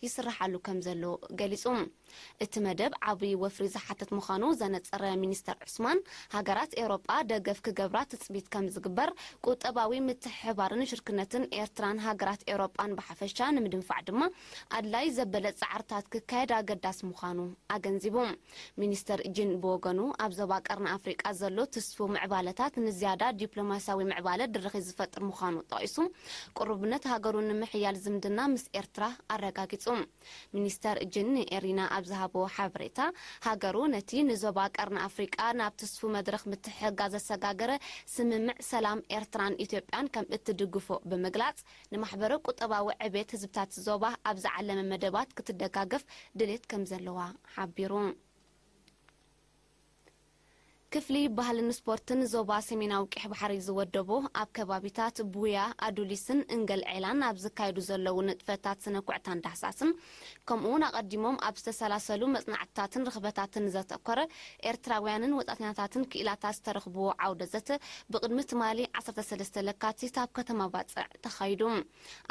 ይስራሓሉ ከም ዘሎ ገሊጹ። እቲ መደብ ዓብዪ ወፍሪ ዝሓትት ምዃኑ ዘነጸረ ሚኒስተር ዑስማን፣ ሃገራት ኤውሮጳ ደገፍ ክገብራ ትጽቢት ከም ዝግበር፣ ቁጠባዊ ምትሕብባርን ሽርክነትን ኤርትራን ሃገራት ኤውሮጳን ብሓፈሻ ንምድንፋዕ ድማ ኣድላይ ዘበለ ጻዕርታት ክካየድ ኣገዳሲ ምዃኑ ኣገንዚቡ። ሚኒስተር ጂን ብወገኑ፣ ኣብ ዞባ ቀርኒ ኣፍሪቃ ዘሎ ትስፉ ምዕባለታት ንዝያዳ ዲፕሎማስያዊ ምዕባለ ድርኺት ዝፈጥር ምዃኑ ጠቒሱ፣ ቅሩብነት ሃገሩ ንምሕያል ዝምድና ምስ ኤርትራ ኣረጋጊጹ። ሚኒስተር ጂን ንኤሪና ኣብ ዝሃቦ ሓበሬታ፣ ሃገሩ ነቲ ንዞባ ቀርኒ ኣፍሪቃ ናብ ትስፉ መድረኽ ምትሕግጋዝ ዘሰጋገረ ስምምዕ ሰላም ኤርትራን ኢትዮጵያን ከም እትድግፎ ብምግላጽ፣ ንማሕበረ ቁጠባዊ ዕቤት ህዝብታት ዞባ ኣብ ዝዓለመ መደባት ክትደጋገፍ ድሌት ከም ዘለዋ ሓቢሩ። ክፍሊ ባህልን ስፖርትን ዞባ ሰሜናዊ ቀይሕ ባሕሪ ዝወደቦ፣ ኣብ ከባቢታት ቡያ፣ ኣዱሊስን እንገል ዔላን ኣብ ዝካየዱ ዘለዉ ንጥፈታት ስነ ኩዕታን ዳህሳስን፣ ከምኡውን ኣቐዲሞም ኣብ ዝተሰላሰሉ መጽናዕትታትን ርኽበታትን ዘተኮረ፣ ኤርትራውያንን ወጻእተኛታትን ክኢላታት ዝተረኽብዎ ዓውደ ዘተ፣ ብቕድሚ ትማሊ ዓሰርተ ሰለስተ ለካቲት ኣብ ከተማ ባጽዕ ተኻይዱ።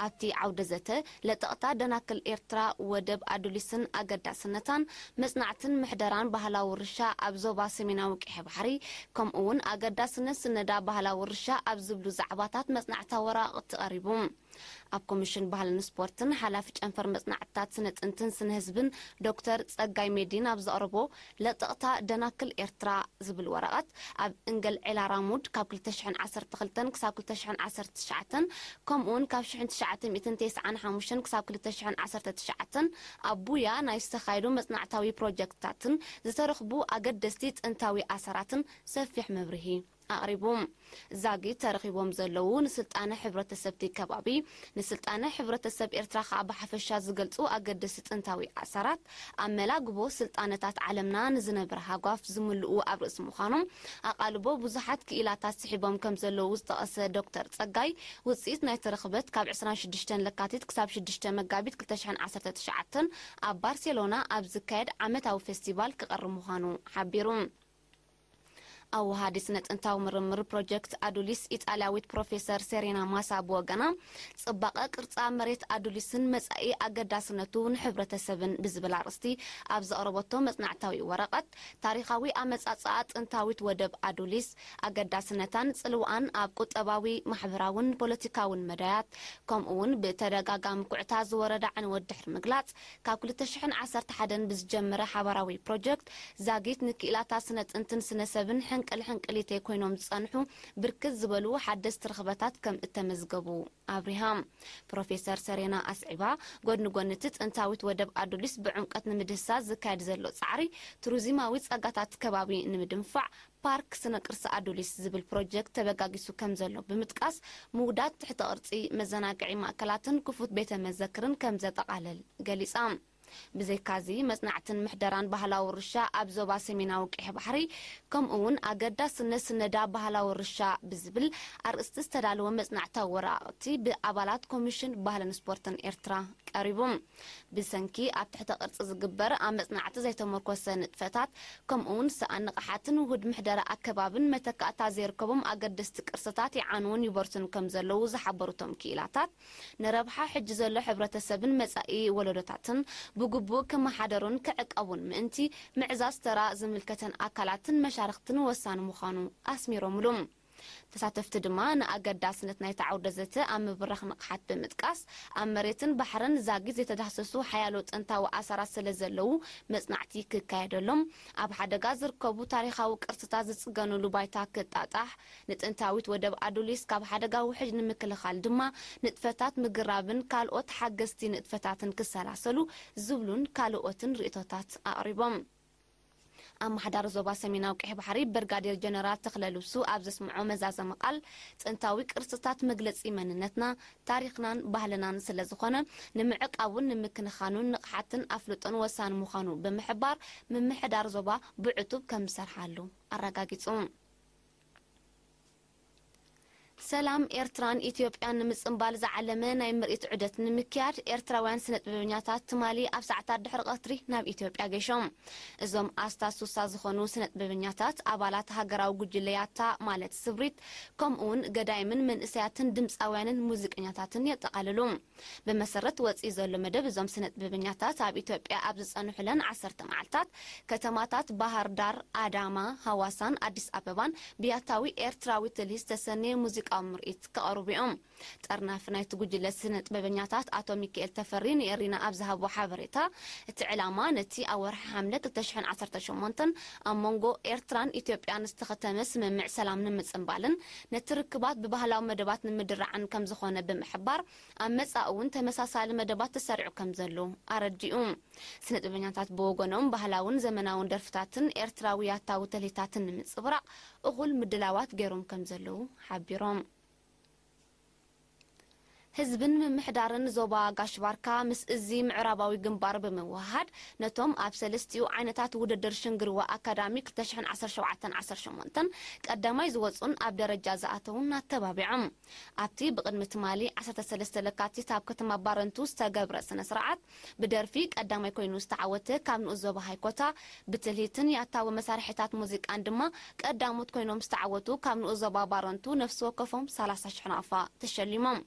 ኣብቲ ዓውደ ዘተ፣ ለጠቕታ ደናክል ኤርትራ፣ ወደብ ኣዱሊስን ኣገዳስነታን፣ መጽናዕትን ምሕደራን ባህላዊ ውርሻ ኣብ ዞባ ሰሜናዊ ቀይሕ ባሕሪ፣ ከምኡውን ኣገዳስነት ስነዳ ባህላዊ ውርሻ ኣብ ዝብሉ ዛዕባታት መጽናዕታዊ ወረቓቕቲ ቀሪቡ። ኣብ ኮሚሽን ባህልን ስፖርትን ሓላፊ ጨንፈር መጽናዕትታት ስነ ጥንትን ስነ ህዝብን ዶክተር ጸጋይ ሜዲን ኣብ ዘቕረቦ ለጠቕታ ደናክል ኤርትራ ዝብል ወረቐት፣ ኣብ እንገል ዔላ ራሙድ ካብ ክልተ ሽሕን ዓሰርተ ክልተን ክሳብ ክልተ ሽሕን ዓሰርተ ትሽዓተን፣ ከምኡውን ካብ ሽሕን ትሽዓተ ሚእትን ተስዓን ሓሙሽተን ክሳብ ክልተ ሽሕን ዓሰርተ ትሽዓተን ኣብ ቡያ ናይ ዝተኻየዱ መጽናዕታዊ ፕሮጀክትታትን ዝተረኽቡ ኣገደስቲ ጥንታዊ ኣሰራትን ሰፊሕ መብርሂ ኣቕሪቡ። ዛጊት ተረኺቦም ዘለዉ ንስልጣነ ሕብረተሰብቲ ከባቢ፣ ንስልጣነ ሕብረተሰብ ኤርትራ ከኣ ብሓፈሻ ዝገልጹ ኣገደስቲ ጥንታዊ ኣሰራት፣ ኣብ መላግቦ ስልጣነታት ዓለምና ንዝነብር ሃጓፍ ዝምልኡ ኣብ ርእሲ ምዃኖም፣ ኣቓልቦ ብዙሓት ክኢላታት ስሒቦም ከም ዘለዉ ዝጠቐሰ ዶክተር ጸጋይ፣ ውጽኢት ናይቲ ርኽበት ካብ ዕስራን ሽዱሽተን ለካቲት ክሳብ ሽዱሽተ መጋቢት ክልተ ሽሕን ዓሰርተ ትሽዓተን ኣብ ባርሴሎና ኣብ ዝካየድ ዓመታዊ ፌስቲቫል ክቐርብ ምዃኑ ሓቢሩ። ኣወሃዲ ስነ ጥንታዊ ምርምር ፕሮጀክት ኣዱሊስ ኢጣልያዊት ፕሮፌሰር ሴሬና ማሳ ብወገና፣ ጽባቐ ቅርጻ መሬት ኣዱሊስን መጻኢ ኣገዳስነቱ ንሕብረተሰብን ብዝብል ኣርእስቲ ኣብ ዘቕረበቶ መጽናዕታዊ ወረቐት፣ ታሪኻዊ ኣመጻጽኣ ጥንታዊት ወደብ ኣዱሊስ፣ ኣገዳስነታን ጽልዋኣን ኣብ ቁጠባዊ፣ ማሕበራውን ፖለቲካውን መዳያት፣ ከምኡውን ብተደጋጋሚ ኩዕታ ዝወረዳ ዕንወት ድሕሪ ምግላጽ፣ ካብ ክልተ ሽሕን ዓሰርተ ሓደን ብዝጀመረ ሓባራዊ ፕሮጀክት፣ ዛጊት ንክኢላታት ስነ ጥንትን ስነ ሰብን ሕንቅል ሕንቅሊተይ ኮይኖም ዝጸንሑ ብርክት ዝበሉ ሓደስቲ ርኽበታት ከም እተመዝገቡ ኣብሪሃ። ፕሮፌሰር ሰሬና ኣስዒባ፣ ጎድኒ ጎኒ እቲ ጥንታዊት ወደብ ኣዱሊስ ብዕምቀት ንምድህሳስ ዝካየድ ዘሎ ጻዕሪ፣ ቱሪዝማዊ ጸጋታት ከባቢ ንምድንፋዕ፣ ፓርክ ስነ ቅርሲ ኣዱሊስ ዝብል ፕሮጀክት ተበጋጊሱ ከም ዘሎ ብምጥቃስ፣ ምውዳድ ትሕተ ቅርጺ መዘናግዒ ማእከላትን ክፉት ቤተ መዘክርን ከም ዘጠቓልል ገሊጻ። ብዘይካዚ፣ መጽናዕትን ምሕደራን ባህላዊ ውርሻ ኣብ ዞባ ሰሜናዊ ቀይሕ ባሕሪ፣ ከምኡ እውን ኣገዳስነት ስነዳ ባህላዊ ውርሻ ብዝብል ኣርእስቲ ዝተዳለወ መጽናዕታዊ ወረቓቕቲ ብኣባላት ኮሚሽን ባህልን ስፖርትን ኤርትራ ቀሪቡ። ብሰንኪ ኣብ ትሕተ ቅርጺ ዝግበር ኣብ መጽናዕቲ ዘይተመርኮሰ ንጥፈታት፣ ከምኡ እውን ሰኣን ንቕሓትን ውሁድ ምሕደራ ኣከባብን መተካእታ ዘይርከቦም ኣገደስቲ ቅርስታት ይዓንዉን ይበርቱን ከም ዘለዉ ዝሓበሩ እቶም ክኢላታት፣ ንረብሓ ሕጂ ዘሎ ሕብረተሰብን መጻኢ ወለዶታትን ብግቡእ ክመሓደሩን ክዕቀቡን ምእንቲ፣ ምዕዛዝ ተራ ዝምልከተን ኣካላትን መሻርኽትን ወሳኒ ምዃኑ ኣስሚሮምሉ። ተሳተፍቲ ድማ ንኣገዳስነት ናይቲ ዓውደ ዘተ ኣብ ምብራኽ ንቕሓት ብምጥቃስ፣ ኣብ መሬትን ባሕርን ዛጊት ዘይተዳህሰሱ ሓያሎ ጥንታዊ ኣሰራት ስለ ዘለዉ፣ መጽናዕቲ ክካየደሎም፣ ኣብ ሓደጋ ዝርከቡ ታሪኻዊ ቅርስታት ዝጽገኑሉ ባይታ ክጣጣሕ፣ ንጥንታዊት ወደብ ኣዱሊስ ካብ ሓደጋ ውሕጅ ንምክልኻል ድማ ንጥፈታት ምግራብን ካልኦት ሓገዝቲ ንጥፈታትን ክሰላሰሉ ዝብሉን ካልኦትን ርእይቶታት ኣቕሪቦም። ኣመሓዳሪ ዞባ ሰሜናዊ ቀይሕ ባሕሪ ብርጋዴር ጀነራል ተኽለ ልብሱ ኣብ ዘስምዖ መዛዘሚ ቃል፣ ጥንታዊ ቅርስታት መግለጺ መንነትና፣ ታሪኽናን ባህልናን ስለ ዝኾነ፣ ንምዕቃቡን ንምክንኻኑን ንቕሓትን ኣፍልጦን ወሳኒ ምዃኑ ብምሕባር፣ ምምሕዳር ዞባ ብዕቱብ ከም ዝሰርሓሉ ኣረጋጊጹ። ሰላም ኤርትራን ኢትዮጵያን ንምጽንባል ዝዓለመ ናይ ምርኢት ዑደት ንምክያድ ኤርትራውያን ስነ ጥበበኛታት ትማሊ ኣብ ሰዓታት ድሕሪ ቀትሪ ናብ ኢትዮጵያ ገይሾም። እዞም ኣስታት ሱሳ ዝኾኑ ስነ ጥበበኛታት ኣባላት ሃገራዊ ጉጅለ ያታ ማለት ስብሪት፣ ከምኡውን ገዳይምን መንእሰያትን ድምጻውያንን ሙዚቀኛታትን የጠቓልሉ። ብመሰረት ወጺኡ ዘሎ መደብ፣ እዞም ስነ ጥበበኛታት ኣብ ኢትዮጵያ ኣብ ዝጸንሑለን ዓሰርተ መዓልታት፣ ከተማታት ባህር ዳር፣ ኣዳማ፣ ሃዋሳን ኣዲስ ኣበባን ብያታዊ ኤርትራዊ ትልሂ ዝተሰነየ ሙዚቃዊ ምርኢት ከቕርቡ እዮም። ጠርናፊ ናይቲ ጉጅለ ስነ ጥበበኛታት ኣቶ ሚካኤል ተፈሪ ንኤሪና ኣብ ዝሃቦ ሓበሬታ፣ እቲ ዕላማ ነቲ ኣብ ወርሒ ሓምለ ክልተ ሽሕን ዓሰርተ ሸሞንተን ኣብ መንጎ ኤርትራን ኢትዮጵያን ዝተኸተመ ስምምዕ ሰላም ንምጽንባልን ነቲ ርክባት ብባህላዊ መደባት ንምድራዕን ከም ዝኾነ ብምሕባር፣ ኣብ መጻኢ እውን ተመሳሳሊ መደባት ተሰሪዑ ከም ዘሎ ኣረዲኡ። ስነ ጥበበኛታት ብወገኖም፣ ባህላውን ዘመናውን ደርፍታትን ኤርትራዊ ያታዊ ተልሂታትን ንምጽብራቕ እኹል ምድላዋት ገይሮም ከም ዘለዉ ሓቢሮም። ህዝብን ምምሕዳርን ዞባ ጋሽ ባርካ ምስ እዚ ምዕራባዊ ግንባር ብምውህሃድ፣ ነቶም ኣብ ሰለስቲኡ ዓይነታት ውድድር ሽንግርዋ ኣካዳሚ ክልተ ሽሕን ዓሰርተ ሸውዓተን ዓሰርተ ሸሞንተን ቀዳማይ ዝወጹን ኣብ ደረጃ ዝኣተዉን ኣተባቢዖም። ኣብቲ ብቕድሚ ትማሊ ዓሰርተ ሰለስተ ለካቲት ኣብ ከተማ ባረንቱ ዝተገብረ ስነ ስርዓት፣ ብደርፊ ቀዳማይ ኮይኑ ዝተዓወተ ካብ ንኡስ ዞባ ሃይኮታ፣ ብትልሂትን ያታዊ መሳርሒታት ሙዚቃን ድማ ቀዳሞት ኮይኖም ዝተዓወቱ ካብ ንኡስ ዞባ ባረንቱ ነፍሲ ወከፎም ሰላሳ ሽሕ ናቕፋ ተሸሊሞም።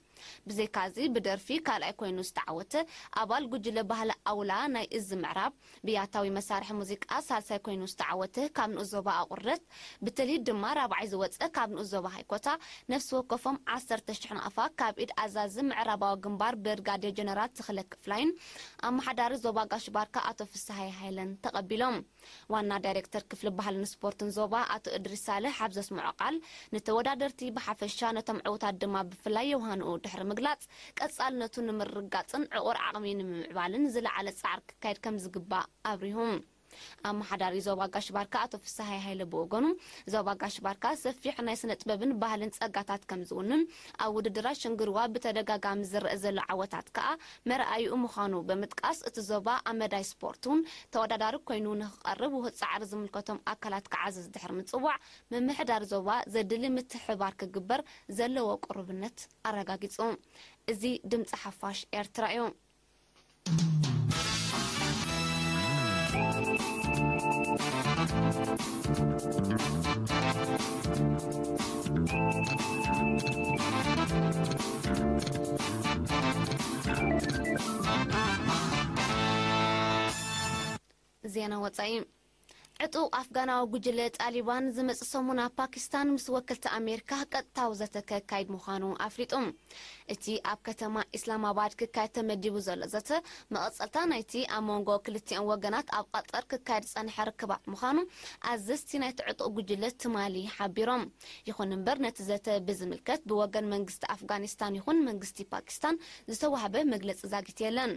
ብዘይካዚ ብደርፊ ካልኣይ ኮይኑ ዝተዓወተ ኣባል ጉጅለ ባህሊ ኣውላ ናይ እዚ ምዕራብ፣ ብያታዊ መሳርሒ ሙዚቃ ሳልሳይ ኮይኑ ዝተዓወተ ካብ ንኡስ ዞባ ኣቑርደት፣ ብትልሂት ድማ ራብዓይ ዝወጸ ካብ ንኡስ ዞባ ሃይኮታ ነፍሲ ወከፎም ዓሰርተ ሽሕ ናቕፋ ካብ ኢድ ኣዛዚ ምዕራባዊ ግንባር ብርጋዴር ጀነራል ተኽለ ክፍላይን ኣመሓዳሪ ዞባ ጋሽ ባርካ ኣቶ ፍስሃየ ሃይለን ተቐቢሎም። ዋና ዳይሬክተር ክፍሊ ባህልን ስፖርትን ዞባ ኣቶ እድሪስ ሳልሕ ኣብ ዘስምዖ ቃል፣ ንተወዳደርቲ ብሓፈሻ ነቶም ዕዉታት ድማ ብፍላይ የውሃንኡ ድሕሪ ምግላጽ፣ ቀጻልነቱ ንምርግጋጽን ዕቑር ዓቕሚ ንምምዕባልን ዝለዓለ ጻዕሪ ክካየድ ከም ዝግባእ ኣብሪሁ። ኣመሓዳሪ ዞባ ጋሽ ባርካ ኣቶ ፍስሃየ ሃይለ ብወገኑ፣ ዞባ ጋሽ ባርካ ሰፊሕ ናይ ስነ ጥበብን ባህልን ጸጋታት ከም ዝውንን፣ ኣብ ውድድራት ሽንግርዋ ብተደጋጋሚ ዝረአ ዘሎ ዓወታት ከኣ መርኣይኡ ምዃኑ ብምጥቃስ፣ እቲ ዞባ ኣብ መዳይ ስፖርት እውን ተወዳዳሪ ኮይኑ ንኽቐርብ ውሁድ ጻዕሪ ዝምልከቶም ኣካላት ክዓዝዝ ድሕሪ ምጽዋዕ፣ ምምሕዳር ዞባ ዘድሊ ምትሕብባር ክግበር ዘለዎ ቅሩብነት ኣረጋጊጹ። እዚ ድምጺ ሓፋሽ ኤርትራ እዩ። ዜና ወጻኢ። ዕጡቕ ኣፍጋናዊ ጉጅለ ጣሊባን ዝመጽእ ሰሙን ኣብ ፓኪስታን ምስ ወከልቲ ኣሜሪካ ቀጥታዊ ዘተ ከካይድ ምዃኑ ኣፍሊጡ። እቲ ኣብ ከተማ ኢስላማባድ ክካየድ ተመዲቡ ዘሎ ዘተ፣ መቐጸልታ ናይቲ ኣብ መንጎ ክልቲኦም ወገናት ኣብ ቐጠር ክካየድ ዝጸንሐ ርክባት ምዃኑ ኣዘዝቲ ናይቲ ዕጡቕ ጉጅለ ትማሊ ሓቢሮም። ይኹን እምበር፣ ነቲ ዘተ ብዝምልከት ብወገን መንግስቲ ኣፍጋኒስታን ይኹን መንግስቲ ፓኪስታን ዝተዋህበ መግለጺ ዛጊት የለን።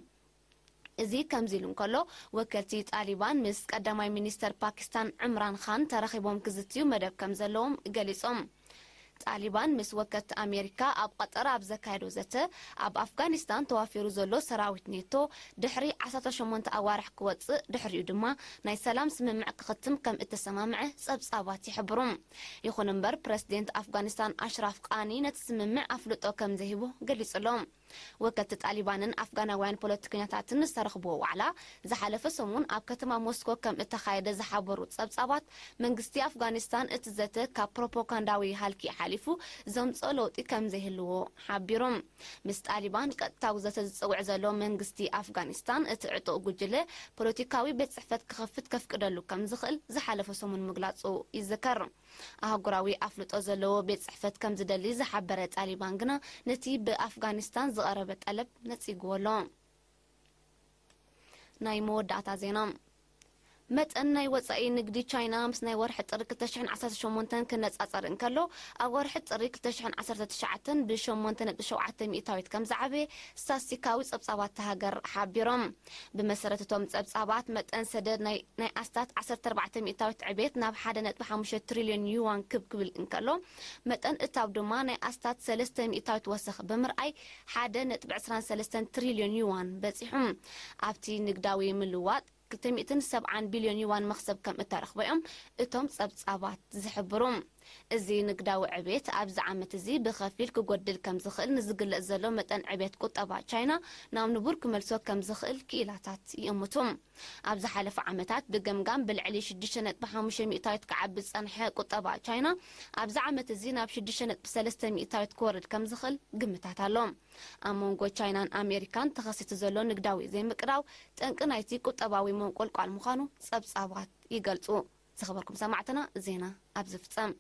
እዚ ከምዚ ኢሉ እንከሎ፣ ወከልቲ ጣሊባን ምስ ቀዳማይ ሚኒስተር ፓኪስታን ዕምራን ኻን ተራኺቦም ክዝትዩ መደብ ከም ዘለዎም ገሊጾም። ጣሊባን ምስ ወከልቲ ኣሜሪካ ኣብ ቐጠር ኣብ ዘካየዶ ዘተ፣ ኣብ ኣፍጋኒስታን ተዋፊሩ ዘሎ ሰራዊት ኔቶ ድሕሪ ዓሰርተ ሸሞንተ ኣዋርሕ ክወጽእ፣ ድሕሪኡ ድማ ናይ ሰላም ስምምዕ ክኽትም ከም እተሰማምዐ ጸብጻባት ይሕብሩ። ይኹን እምበር፣ ፕረሲደንት ኣፍጋኒስታን ኣሽራፍ ቃኒ ነቲ ስምምዕ ኣፍልጦ ከም ዘይህቦ ገሊጹ ኣሎ። ወከልቲ ጣሊባንን ኣፍጋናውያን ፖለቲከኛታትን ዝተረኽብዎ ዋዕላ ዝሓለፈ ሰሙን ኣብ ከተማ ሞስኮ ከም እተኻየደ ዝሓበሩ ጸብጻባት፣ መንግስቲ ኣፍጋኒስታን እቲ ዘተ ካብ ፕሮፓጋንዳዊ ሃልኪ ሓሊፉ ዘምጽኦ ለውጢ ከም ዘይህልዎ ሓቢሮም። ምስ ጣሊባን ቀጥታዊ ዘተ ዝጽውዕ ዘሎ መንግስቲ ኣፍጋኒስታን፣ እቲ ዕጡቕ ጉጅለ ፖለቲካዊ ቤት ጽሕፈት ክኸፍት ከፍቅደሉ ከም ዝኽእል ዝሓለፈ ሰሙን ምግላጹ ይዝከር። ኣህጉራዊ ኣፍልጦ ዘለዎ ቤት ጽሕፈት ከም ዝደሊ ዝሓበረ ጣሊባን ግና፣ ነቲ ብኣፍጋኒስታን ዝቐረበ ጠለብ ነጺግዎ ኣሎ። ናይ መወዳእታ ዜና። መጠን ናይ ወጻኢ ንግዲ ቻይና ምስ ናይ ወርሒ ጥሪ ክልተ ሽሕን ዓሰርተ ሸሞንተን ክነጻጸር እንከሎ፣ ኣብ ወርሒ ጥሪ ክልተ ሽሕን ዓሰርተ ትሽዓተን ብሸሞንተ ነጥቢ ሸውዓተ ሚእታዊት ከም ዝዓበየ ስታትስቲካዊ ጸብጻባት እታ ሃገር ሓቢሮም። ብመሰረት እቶም ጸብጻባት፣ መጠን ሰደድ ናይ ናይ ኣስታት ዓሰርተ ኣርባዕተ ሚእታዊት ዕቤት ናብ ሓደ ነጥቢ ሓሙሽተ ትሪልዮን ዩዋን ክብ ክብል እንከሎ፣ መጠን እታው ድማ ናይ ኣስታት ሰለስተ ሚእታዊት ወሰኽ ብምርኣይ ሓደ ነጥቢ ዕስራን ሰለስተን ትሪልዮን ዩዋን በጺሑ። ኣብቲ ንግዳዊ ምልዋጥ ክልተ ሚእትን ሰብዓን ቢልዮን ዩዋን መኽሰብ ከም እተረኽበ እዮም እቶም ጸብጻባት ዝሕብሩ። እዚ ንግዳዊ ዕቤት ኣብዚ ዓመት እዚ ብኸፊል ክጎድል ከም ዝኽእል ንዝግለጽ ዘሎ መጠን ዕቤት ቁጠባ ቻይና ናብ ንቡር ክመልሶ ከም ዝኽእል ክኢላታት ይእምቱ። ኣብ ዝሓለፈ ዓመታት ብገምጋም ብልዕሊ ሽዱሽተ ነጥቢ ሓሙሽተ ሚእታዊት ክዓቢ ዝጸንሐ ቁጠባ ቻይና ኣብዚ ዓመት እዚ ናብ ሽዱሽተ ነጥቢ ሰለስተ ሚእታዊት ክወርድ ከም ዝኽእል ግምታት ኣሎ። ኣብ መንጎ ቻይናን ኣሜሪካን ተኸሲቱ ዘሎ ንግዳዊ ዘይምቅራው ጠንቂ ናይቲ ቁጠባዊ መንቆልቋል ምዃኑ ጸብጻባት ይገልጹ። ዝኸበርኩም ሰማዕትና፣ ዜና ኣብ ዝፍጸም።